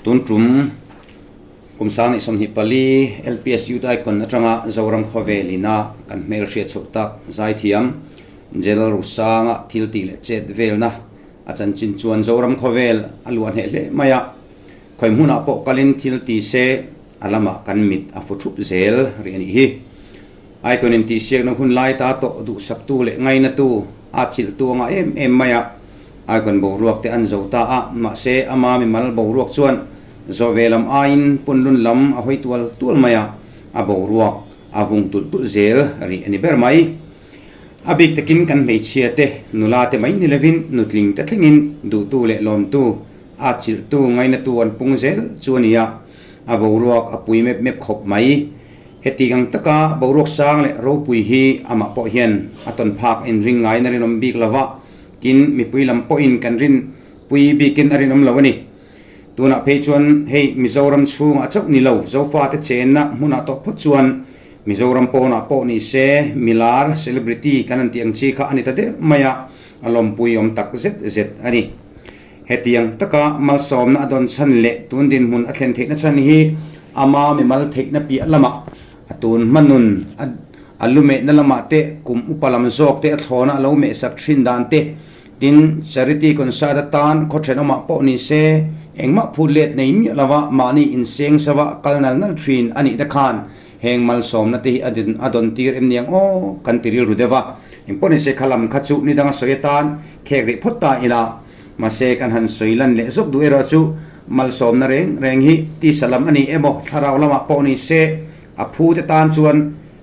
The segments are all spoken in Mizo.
Tun tum kum 2024 LPS Youth Icon atanga Zoram khawvel ina kan hmel hriat chhoh tak zaithiam General Rusanga thil tih leh chet velna a chanchin chuan Zoram khawvel a luah hneh hle mai a, khawi hmunah pawh kalin thil ti se a lamah kan mit a fu thup zel rih a nih hi. Icon in tihsiakna hun lai ta tawh duhsaktu leh ngainatu a chilhtu a ngah em em mai a, Icon boruak te an zo ta a, mahse ama mimal boruak chuan zawh ve lam aiin punlun lam a hawi tual tual mai a, a boruak a vung tulh tulh zel rih a ni ber mai. A bik takin kan hmeichhia te, nula te mai ni lovin nutling te thlengin duhtu leh lawmtu, a chilhtu, ngainatu an pung zel chu a ni a, a boruak a pui mep mep khawp mai. Heti ang taka boruak sang leh ropui hi amah pawh hian a tawn phak inring ngaiin a rinawm bik lo va, tin mipui lam pawhin kan rin pui bikin a rinawm lo a ni. Tunah phei chuan hei Mizoram chhungah chauh ni lo, Zofate chenna hmunah tawh phawt chuan Mizoram pawnah pawh ni se milar, celebrity, kan han tih ang chi kha a ni ta der mai a, a lawmpui awm tak zet zet a ni. Hetiang taka malsawmna a dawn chhan leh tun dinhmun a thlen theihna chhan hi ama mimal theihna piah lamah a tun hmanun a lu mehna lamah te, kum upa lam zawk te a thlawna a lo mehsak thin dan te, tin charity concert atan khaw thenawmah pawh ni se engmah phut let nei miah lova mahni inseng sava kal nal nal thin a nih te khan heng malsawmna te hi a dawn tir em niang aw kan ti rilru deuh a. Engpawh ni se kha lam kha chu nidanga sawi atan khek rih phawt ta ila. Mahse, kan han sawi lan leh zawk duh erawh chu malsawmna reng reng hi tisa lam a ni emaw thlarau lamah pawh ni se, a phu te tan chuan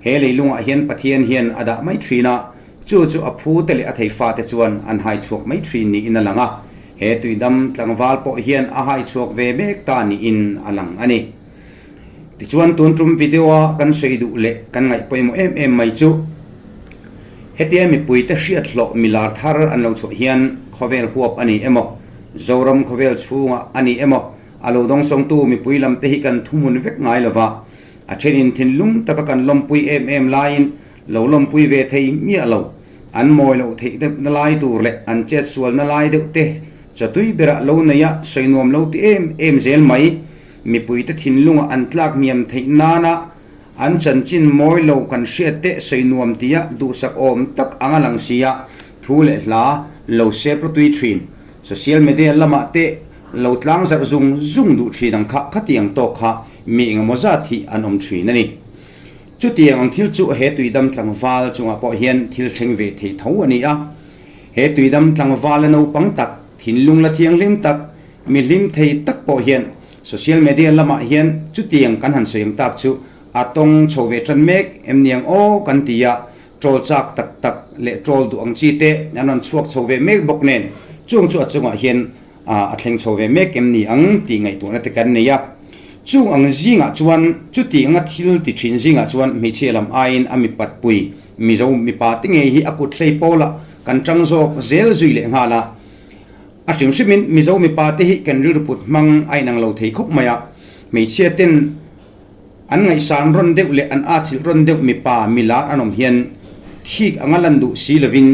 he leilungah hian Pathian hian a dah mai thin a, chu chu a phu te leh a thei fate chuan an hai chhuak mai thin niin a lang a, he tuidam tlangval pawh hian a hai chhuak ve mek ta niin a lang a ni. Tichuan tun tum video-a kan sawi duh leh kan ngaih pawimawh em em mai chu hetia mipuite hriat hlawh milar thar an lo chhuah hian khawvel huap a ni emaw, Zoram khawvel chhungah a ni emaw, a lo dawngsawngtu mipui lam te hi kan thuhmun vek ngai lova, a thenin thinlung taka kan lawmpui em em laiin lo lawmpui ve thei miah lo, an mawi loh theih deuh na lai tur leh an chet sual na lai deuh te chatui berah lo neia sawi nuam lo ti em em zel mai. Mipuite thinlunga an tlak hniam theih nana an chanchin mawi lo kan hriat teh sawi nuam tia duhsak awm tak anga lang sia thu leh hla lo sep rawtui thin. Social media lamah te lo tlang zarh zung zung duh thin ang kha khatiang tawk kha mi engemaw zat hi an awm thin a ni. Chutiang ang thil chu he tuidam tlangval chungah pawh hian thil thleng ve thei tho a ni a. He tuidam tlangvala naupang tak, thinlung la thianghlim tak, Mi hlim thei tak pawh hian social media lamah hian chutiang kan han sawi ang tak chu a tawng chho ve tan mek em niang aw kan ti a, troll chak tak tak leh troll duh ang chi te an rawn chhuak chho ve mek bawk nen chung chu a chungah hian a thleng chho ve mek em ni ang tih ngaihtuahna te kan nei a. Chung ang zingah chuan chutianga thil ti thin zingah chuan hmeichhia lam aiin a mipat pui Mizo mipa te ngei hi a kut hlei pawlah kan tang zawk zel zui leh nghal a. A hrim hrimin Mizo mipa te hi kan rilru put hmang a inang lo thei khawp mai a, hmeichhia ten an ngaihsan rawn deuh leh an atchilh rawn deuh mipa milar an awm hian thik anga lan duh si lovin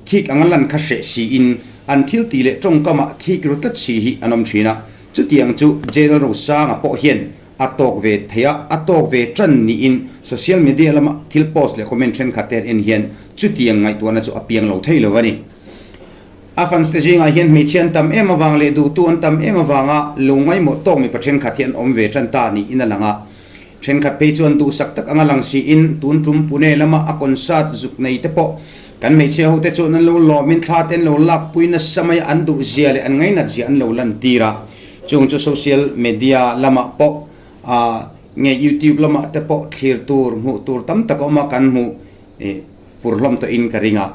thik anga lan kha hreh siin an thil tih leh tawngkamah thik ru tlat si hi an awm thin a, chutiang chu Jail Rosanga pawh hian a tawk ve thei a, a tawk ve tan niin social media lama thil post leh comment thenkhat te han en hian chutiang ngaihtuahna chu a piang lo thei lo a ni. A fans te zingah hian hmeichhia an tam em avang leh duhtu an tam em avanga lo ngaimawh tawk mipa thenkhat hi an awm ve tan ta niin a lang a. Thenkhat phei chuan duhsak tak anga lang siin tun tum Pune lama a concert zuk nei te pawh kan hmeichhia hote chuan an lo lawmin thla te an lo lakpui nasa mai a, an duhzia leh an ngainatzia an lo lantir a. Chung chu social media lamah pawh nge YouTube lamah te pawh thlir tur hmuh tur tam tak a awm a, kan hmuh fur hlawm tawhin ka ring a.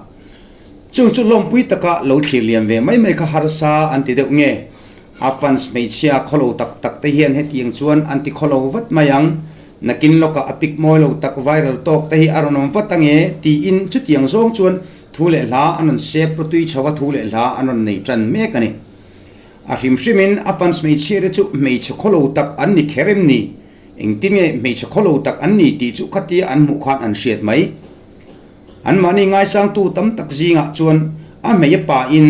Chung chu lawmpui taka lo thlir liam ve mai mai kha harsa an ti deuh nge? A fans hmeichhia khawlo tak tak te hian hetiang chuan an ti khawlo vat mai ang. Nakin lawkah a pic mawi lo tak viral tawk te hi a rawn awm vat ange tiin chutiang zawng chuan thu leh hla an rawn sep rawtui chho a thu leh hla an rawn nei tan mek a ni. A hrim hrimin a fans hmeichhia te chu hmeichhe khawlo tak an ni kher em ni? Engtin nge hmeichhe khawlo tak an ni tih chu khatia an hmuh khan an hriat mai. Anmahni ngaisangtu tam tak zingah chuan a hmei a pain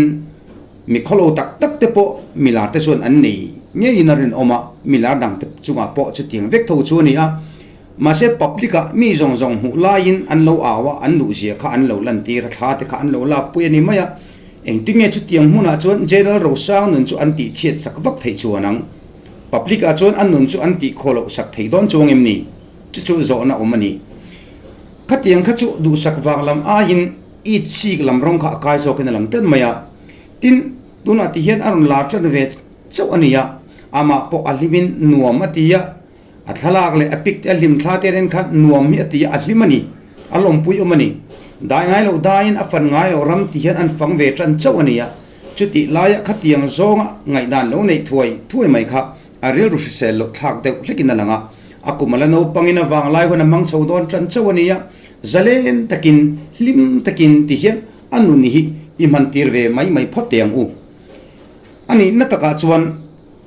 mi khawlo tak tak te pawh milar te chuan an nei ngeiin a rinawm a. milar dangte chungah pawh chutiang vek tho chu a ni a. Mahse public ah mi zawng zawng hmuh laiin an lo au a, an duhzia kha an lo lantir a, thla te kha an lo lak pui a ni mai a. Engtinge chutiang hmunah chuan General Rosang nun chu an tih chhiat sak vak theih chuan ang? Public ah chuan an nun chu an tih khaw loh sak thei dawn chuang em ni? Chu chu zawhna awm a ni. Khatiang kha chu duhsak vang lam aiin it sik lam rawng kha a kai zawkin a lang tlat mai a. Tin, tunah ti hian a rawn lar tan ve chauh a ni a, amah pawh a hlimin nuam a ti a, A thlalak leh a pic te a hlim thla te nen khan nuam hi a ti a, a hlim a ni, a lawmpui awm a ni. Dai ngai loh daiin a fan ngai loh ram ti hian an fang ve tan chauh a ni a, chutih laia khatiang zawnga ngaihdan lo neih thuai thuai mai kha a rilru hrisel loh thlak deuh hlekin a lang a. A kum a la naupangin a vanglai hun a hmang chho dawn tan chauh a ni a, zalen takin, hlim takin ti hian a nun hi i hmantir ve mai mai phawt teh ang u. A nihna takah chuan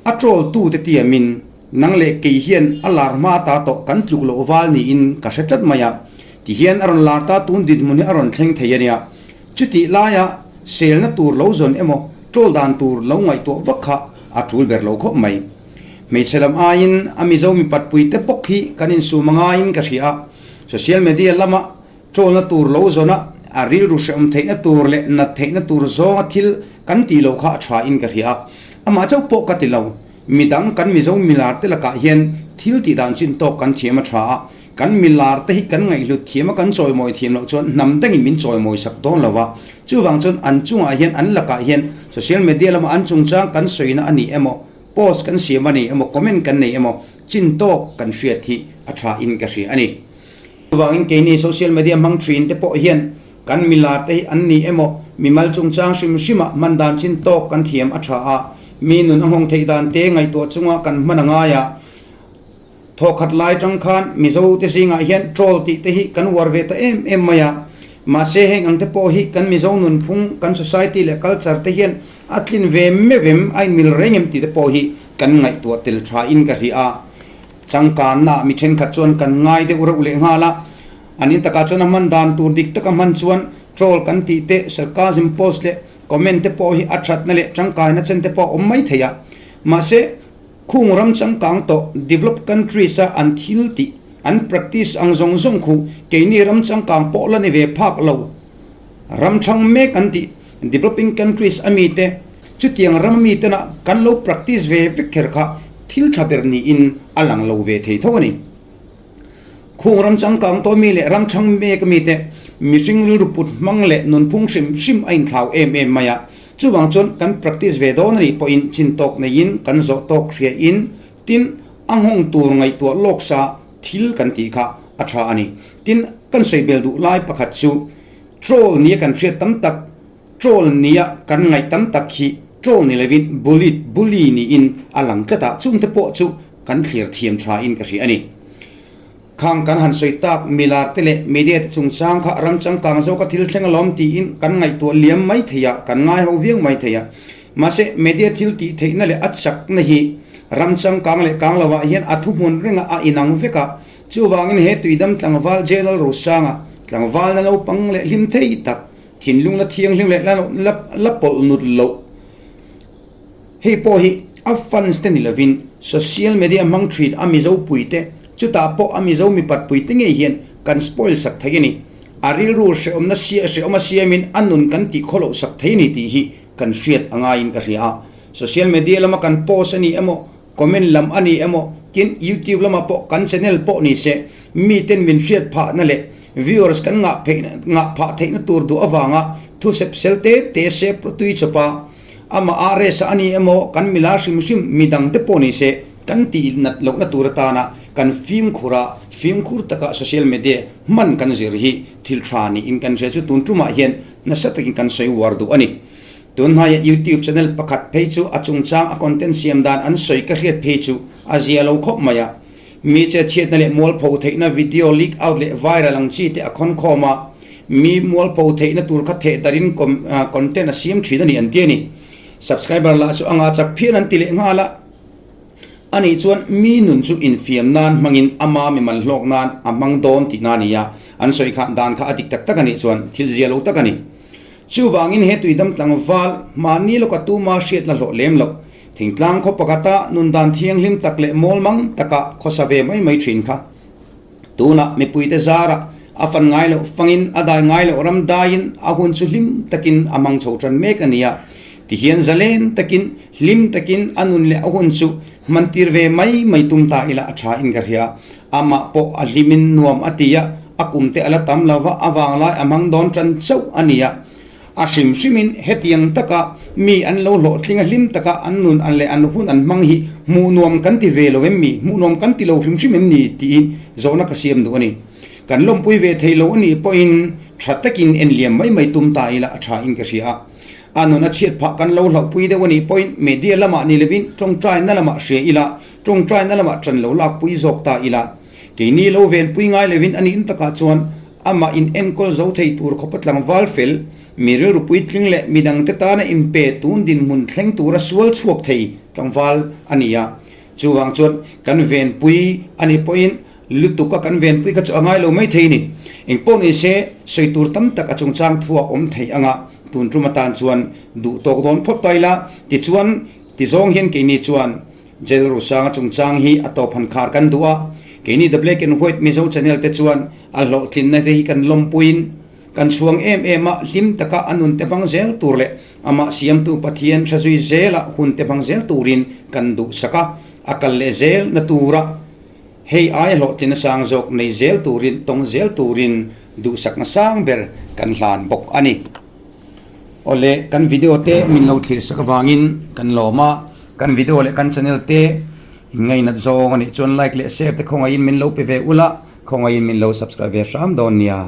A troll tu te tiamin nang leh kei hian a lar hma ta tawh kan tluk loh val niin ka hre tlat mai a, ti hian a rawn lar ta tun dinhmun hi a rawn thleng thei a nia. Chutih laia selna tur lo zawn emaw troll dan tur lo ngaihtuah vak kha a tul ber lo khawp mai. Hmeichhe lam aiin a Mizo mipat pui te bawk hi kan insum a ngaiin ka hria a, social media lama Trollna tur lo zawn a, a rilru hrehawm theihna tur leh nat theihna tur zawnga thil kan tih loh kha a tha in ka hria a. Amah chauh pawh ka ti lo. Midang kan Mizo milar te lakah hian thil tih dan chin tawk kan thiam a tha a. Kan milar te hi kan ngaihhlut thiam a kan chawimawi thiam loh chuan hnam dangin min chawimawi sak dawn lo a. Chuvang chuan an chungah hian an lakah hian social media lama an chungchang kan sawina a ni emaw, post kan siam a ni emaw, comment kan nei emaw chin tawk kan hriat hi a tha in ka hria a ni. Chuvangin keini social media hmang thin te pawh hian kan milar te hi an ni emaw mimal chungchang hrim hrimah hman dan chin tawk kan thiam a tha a, mi nun a nghawng theih dan te ngaihtuah chunga kan hman a ngai a. Thawkhat lai tang khan Mizo te zingah hian troll tih te hi kan uar ve ta em em mai a, mahse heng ang te pawh hi kan Mizo nunphung, kan society leh culture te hian a tlin ve meuh em, a inmil reng em tih te pawh hi kan ngaihtuah tel tha in ka hria a. Changkanna mi thenkhat chuan kan ngai deuh reuh leh nghal a, an in takah chuan a hman dan tur dik taka hman chuan troll kan tih te, sarcasm post leh comment te pawh hi a thatna leh tangkaina chen te pawh a awm mai thei a. Mahse, khung ram changkang tawh, developed countries, a an thil tih, an practice ang zawng zawng khu keini ram changkang pawh la ni ve phak lo. Ram thang mek an tih, developing countries, a mite, Chutiang ram mi tena kan lo practice ve vek kher kha thil tha ber niin a lang lo ve thei tho a ni. Khung ram changkang tawh mi leh ram thang mek mite mihring rilru put hmang leh nunphung hrim hrim a inthlau em em mai a. Chuvang chuan kan practice ve dawn a nih pawhin chin tawk neiin kan zawh tawk hriain tin a nghawng tur ngaihtuah lawk sa thil kan tih kha a tha a ni. Tin, kan sawi bel duh lai pakhat chu troll nia kan hriat tam tak Troll nia kan ngaih tam tak hi troll ni lovin bully, bully niin a lang tlat a, chungte pawh chu kan thlir thiam tha in ka hria a ni. Khang kan han sawi tak milar te leh media te chungchang kha ram changkang zawka thil thleng alawm tiin kan ngaihtuah liam mai thei a, kan ngai ho viau mai thei a. Mahse media thil tih theihna leh a chakna hi ram changkang leh kang lovah hian a thuhmun renga a inang vek a, chuvangin he tuidam tlangval General Rosanga tlangvalna naupang leh hlim thei tak, Thinlung la thianghlim leh la la pawlh nut loh. Hei pawh hi a fans te ni lovin social media hmang thin a Mizo pui te, chutah pawh a Mizo mipat pui te ngei hian kan spoil sak thei a ni. A rilru hrehawmna sia hrehawm a siamin a nun kan tih khawloh sak thei a ni tih hi kan hriat a ngaiin ka hria a. Social media lama kan post a ni emaw, comment lam a ni emaw, tin YouTube lamah pawh kan channel pawh ni se miten min hriat phahna leh Viewers kan ngah pheih ngah phah theihna tur duh avanga thu sep sel te te se tui chawpa amah RS a ni emaw kan mila hrim hrim midang te pawh ni se kan tih nat lohna tur atana kan fimkhur a, fimkhur taka social media hman kan zir hi thil tha niin kan hria chu tun tumah hian nasa takin kan sawi uar duh a ni. Tun hmaia YouTube channel pakhat phei chu a chungchang a content siam dan an sawi ka hriat phei chu a zia lo khawp mai a. Mi che chhiatna leh mualpho theihna video leak out leh viral ang chi te a khawn khawm a, mi mualpho theihna tur kha theh darin content a siam thin a ni an ti a ni. Subscriber lah chu a ngah chak phian an ti leh nghal a. Ani chuan mi nun chu infiam nan hmangin ama mimal hlawk nan a hmang dawn tihna a ni a, an sawi kha dan kha a dik tak tak a nih chuan thil zia lo tak a ni. Chuvangin he tuidam tlangval mahni lawka tuma hriatna hlawh lem loh. Thingtlang khaw pakhata nun dan thianghlim tak leh mawl mang taka khawsa ve mai mai thin kha. Tunah mipuite zarah a fan ngai loh fangin a dai ngai loh ram daiin a hun chu hlim takin a hmang chho tan mek a nia. Tihian zalen takin hlim takin a nun leh a hun chu hman tir ve mai mai tum ta ila a tha in ka hria. Amah pawh a hlimin nuam a ti a, a kum te a la tam lova a vanglai a hmang dawn tan chauh a nia. A hrim hrimin hetiang taka mi an lo hlawhtling a hlim taka an nun an leh an hun an hmang hi hmuh nuam kan ti ve lo em mi, hmuh nuam kan ti lo hrim hrim em ni tiin zawhna ka siam duh a ni. Kan lawmpui ve thei lo a nih pawhin tha takin en liam mai mai tum ta ila a tha in ka hria a. A nun a chhiat phah kan lo hlauhpui deuh a nih pawhin media lamah ni lovin tawngtaina lamah hria ila, tawngtaina lamah ṭan lo lakpui zawk ta ila. Keini lo venpui ngai lovin a nih takah chuan amah in enkawl zo thei tur khawpa tlangval fel, mi rilru puitling leh midangte tana inpe tun dinhmun thleng tura sual chhuak thei tlangval a ni a. Chuvang chuan kan venpui a nih pawhin lutuka kan venpui kha chu a ngai lo mai thei a ni. Engpawh ni se sawi tur tam tak a chungchang thu a awm thei anga tun tum atan chuan duh tawk dawn phawt ta ila tichuan tizawng hian keini chuan Jail Rusanga chungchang hi a tawp han khar kan duh a, keini The Black and White Mizo channel te chuan a hlawhtlinna te hi kan lawmpuiin kan chhuang em em a, hlim taka a nun te hmang zel tur leh amah siamtu Pathian tha zui zela hun te hmang zel turin kan duhsak a, a kal leh zel na tura hei aia hlawhtlinna sang zawk nei zel turin tawng zel turin duhsakna sang ber kan hlan bawk a ni. Awle, kan video te min lo thlir sak avangin kan lawm a, kan video leh kan channel te in ngainat zawng a nih chuan like leh share te khawngaihin min lo pe ve ula, khawngaihin min lo subscribe ve hram dawn nia.